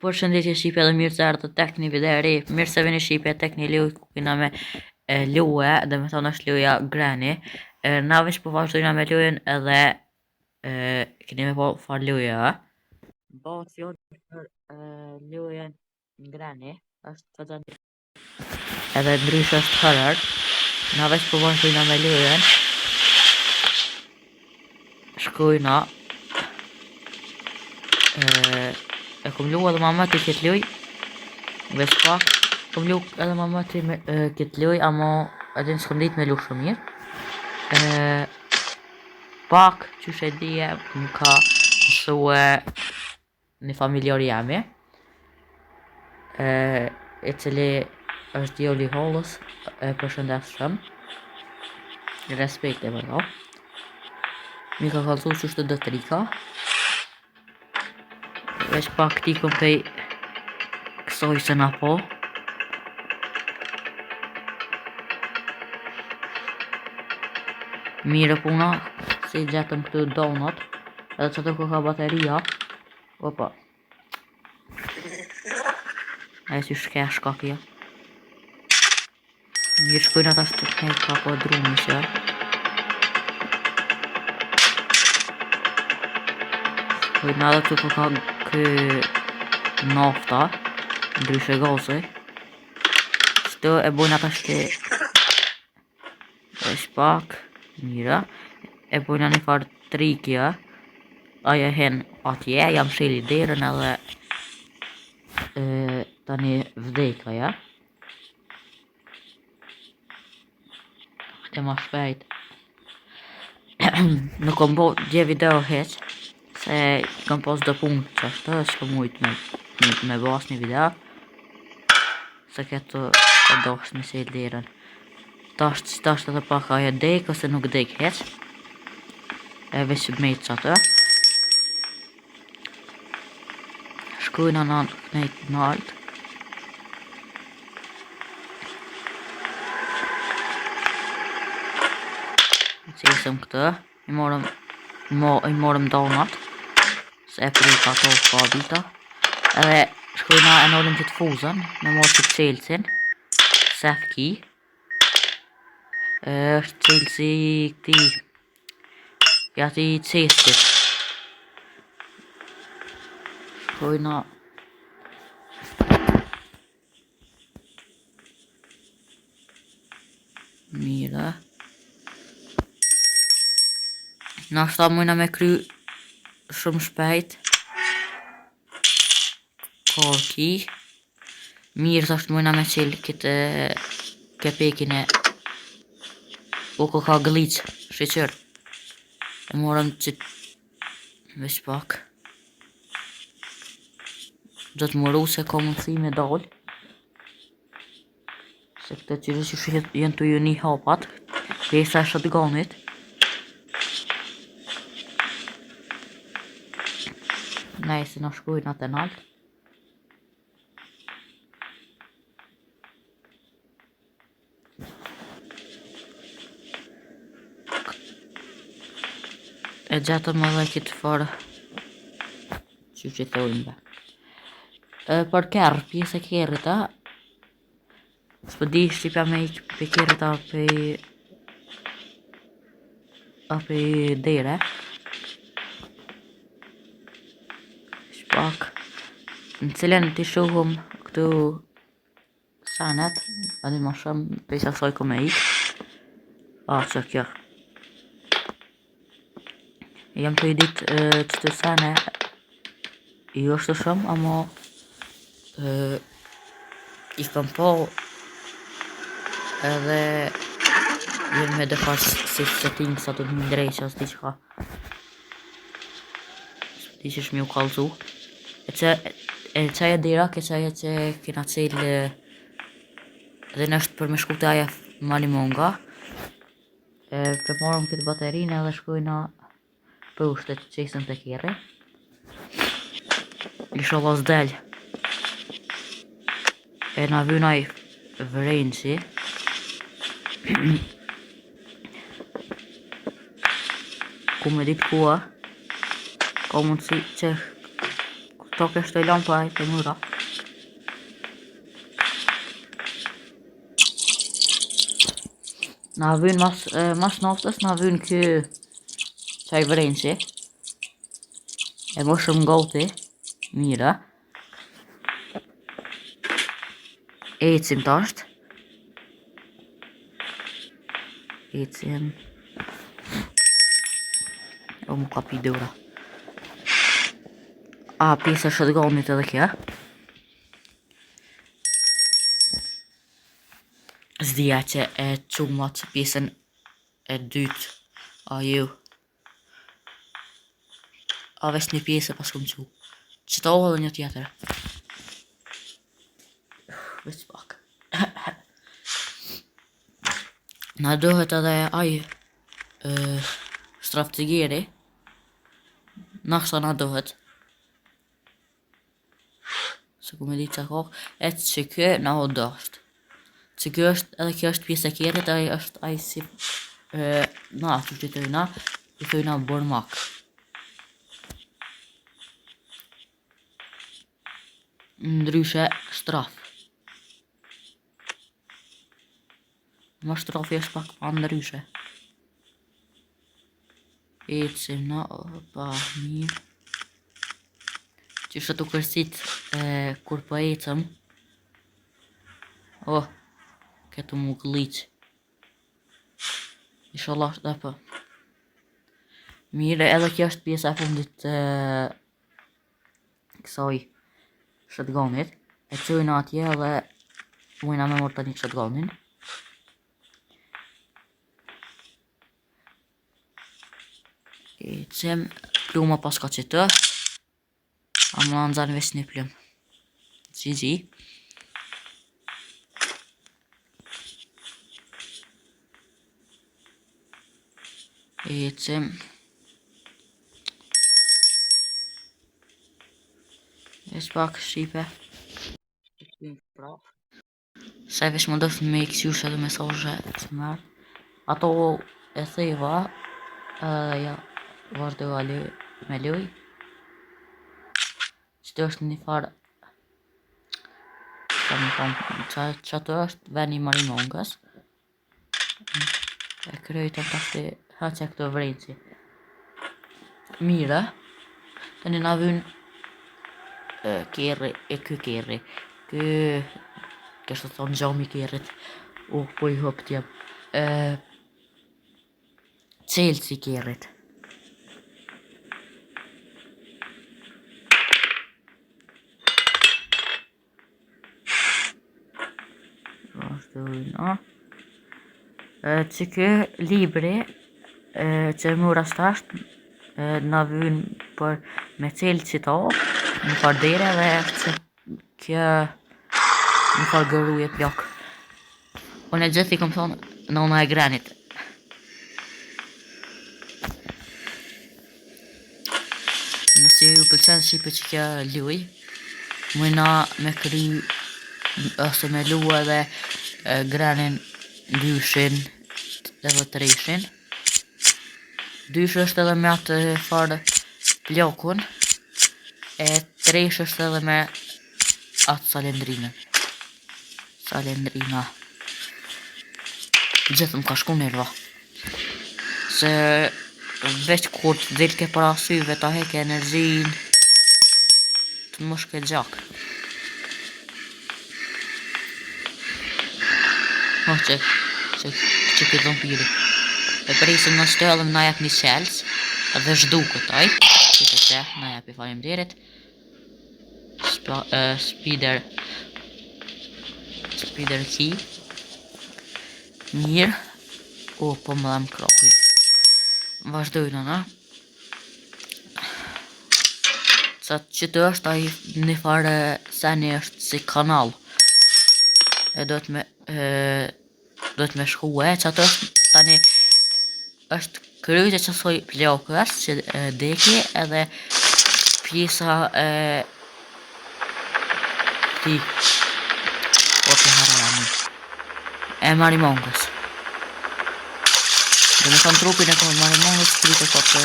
Përshëndetje Shqipe dhe mirë se erdhët tek një video e re. Mirë se vini Shqipe tek një lojë ku kena me e lue, dhe me thonë është loja Granny. E, na veç po vazhdojna me lojën edhe e, keni me po far loja. Bëhet fjalë për e, lojën Granny, është të edhe ndryshe është horror. Na veç po vazhdojna me lojën. Shkojna. E, e kom lu edhe ma më të këtë loj. Veç pak. Kom lu edhe ma më të me, e, këtë loj, amo edhe s'kom dit me lu shumë mirë. E, pak, qysh e dije, më ka mësue një familjar jami, e, i cili është djali i hollës, e përshëndes shumë. Respekte për to. Mi ka kallzu që është do trika. Veç pak t'ikum pej kësoj se na po. Mirë puna, si gjetëm këtu donat. Edhe që të ka bateria. Opa. E si shke shka kjo. Mirë shkojnë ata shtë të ka po druni që. Shkojnë edhe këtu po ka kë nafta. Ndryshe gazi. Qëto e bojnë ata shtë Veç pak, mira. E bojna një farë trikja. Ajo hen atje, jam sheli derën edhe e, tani vdek aja. E ma shpejt. Nuk kom bo dje video hiq, se kom pas do punë që ashtu, s'kom mujt me, me, me bo asnjë video. Se këtë e dosht me qel derën. Tash, tash edhe pak ajo dek ose nuk dek hiq. E veç me që atë. Shkojna në knejt nalt. Qesëm këtë. I morëm, mo, i morëm donat. Se e prita ato pa vita. Edhe shkojna e nolëm këtë fuzën. Me morë këtë çelësin. Safe key. E, është çelësi i këtij. Ja ti i chestit. Shkojna Mira. Nashta mujna me kry shumë shpejt. Korki. Mirë, tash mujna me qel këtë kepekin e... O, ko ka glitch, sheqer. E morëm që... Veç pak. Do të më ru se ka mundësi me dalë. Se këto që që që janë të ju një hapat. Pjesa e shotgunit. Nejse na shkojnë atë nalt. E gjetëm edhe këtë farë që që thojnë be. E, për kerr, pjesë e kerrit, a? S'po di shqipja me ikë për kerrit a për... A për dere. Shpak. Në cilën t'i shohum këtu Sanet, edhe ma shumë, prej sa soj ko me ik. A, që kjo. Jam të i dit që të sene, jo është shumë, amo e, i kam po edhe jemi me dëfar si setting sa të të ndrejsh asë diçka. S'di qysh me ju kallzu. E që e qaja dera, ke qaja që kena qelë dhe në është për me shku te aja marimonga. E për morëm këtë baterinë edhe shkojna poshtë të qesëm te kerri. Inshallah s'del. E na vyn ai vrenci. Ku me dit ku a? Ka mundësi që... Këto kështë e lanë po ai për mëra. Na vyn mas, mas naftës, na vyn ky qaj vrenqi. E më shumë goti. Mira. Ecim tasht. Ecim. O më kapi dora. A, pjesë e shotgunit edhe kjo. S'dija që e qumat pjesën e dytë. A ju. A veç një pjesë pas kum qu. Qëto edhe një tjetër. Veç pak. Na duhet edhe ai shtraftigeri. Nashta na duhet. Se ku me di që ka, e që kë na o dasht. Që kjo është, edhe kjo është pjesë e kerrit, ai është ai si, e, na, që që thojna, i thojna bërmak. Ndryshe, shtraf. Ma shtrafi është pak pa ndryshe. Ecim na, pa mirë. Që shë të kërsit e, kur po ecëm. Oh, këtu mu glitch. Inshallah dhe po. Mire, edhe kjo është pjesa e fundit e kësaj shotgunit. E qojna atje edhe mujna me morë tani shotgunin. E qem pluma pas ka që të. A më në nxanë veç një plum. GG. Ecim. Veç pak shqipe. Se veç më dështë me i këqyr edhe mesazhe që merr. Ato e theva, edhe ja, vazhdova luj, me luj. Që është një farë, që më thonë, që, që ato është veni marimongës. E kryjtëm tashti, ha që këto vrenqi. Mire, tani na vyn kerri, e ky kerri. Ky, kështë të thonë gjami kerrit. U, po i hop t'jem. E, Çelësi i kerrit. Vazhdojna. Që ky libri e, që e mura stasht e, na vyn për me çelë qito në farë dere dhe që kjo në farë gëruje plak. Unë e gjithë i kom thonë nona e granit. Nëse ju pëlqen shqipe që kjo luj, mujna me kry ose me lu edhe granin dyshin edhe treshin. Dysh është edhe me atë farë plokun, e tresh është edhe me atë salendrinën. Salendrina. Gjithë më ka shku nerva. Se veç kur të dilke para syve ta heke energjin të më shke gjak. Oh, që, që, që këtë vampiri. E presim në shtë edhe na jep një qels dhe zhduket aj. Që të që, na jep i faleminderit. Spa, uh, spider Spider key Mirë O, po më dhem krahu Vazhdojnë, na Sa që të është ai një farë seni është si kanal E do të me e, Do të me shku e që ato është tani është kryet e qësoj plokës që e, deki edhe pjesa e ti o të harroj emrin e marimongës dhe me thonë trupin e marimongës kryet e ka të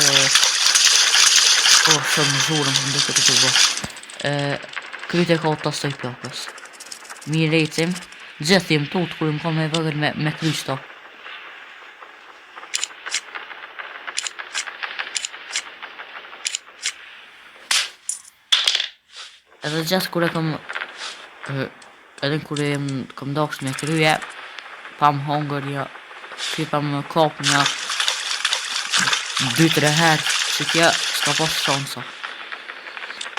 o shumë zhurmë më duket të të bo. Kryt e ka të i plakës. Mirë ecim. Gjithë jem tut kur më kom me vëgër me kry qëto. Edhe gjithë kur e kom edhe kur e kom dasht me krye, pa më hongër një, ky pa më kap një 2-3 herë, që kjo s'ka pas shansa.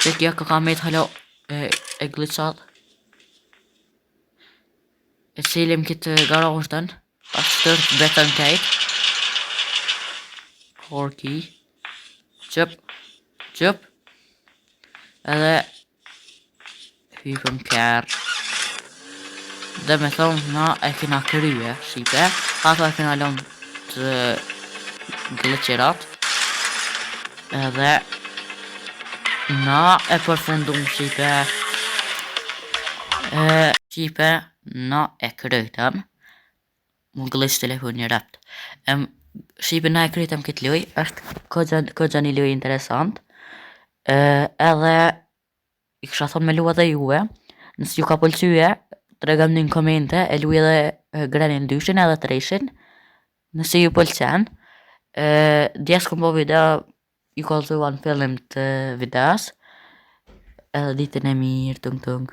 Që kjo ka met hala e glitchat. E celim këtë garazhdën, pas tërë vetëm kejt. Car key. Qëp, qëp. Edhe hypëm kerr. Dhe me thonë, na e kena krye, shqipe. Ato e kena lënë të glitcherat. Edhe na e përfundum, shqipe. E, shqipe, na e krytëm. Mu glitch telefon një rapt. E, shqipe, na e krytëm këtë loj. Është kogja një loj interesant. E, edhe i kisha thonë me lu edhe juve. Nëse ju ka pëlqye, tregoni në komente, e luaj edhe Granny dyshin edhe treshin. Nëse ju pëlqen. E, dje s'kom bo video, ju kallzova në fillim të videos. Edhe ditën e mirë, tung tung.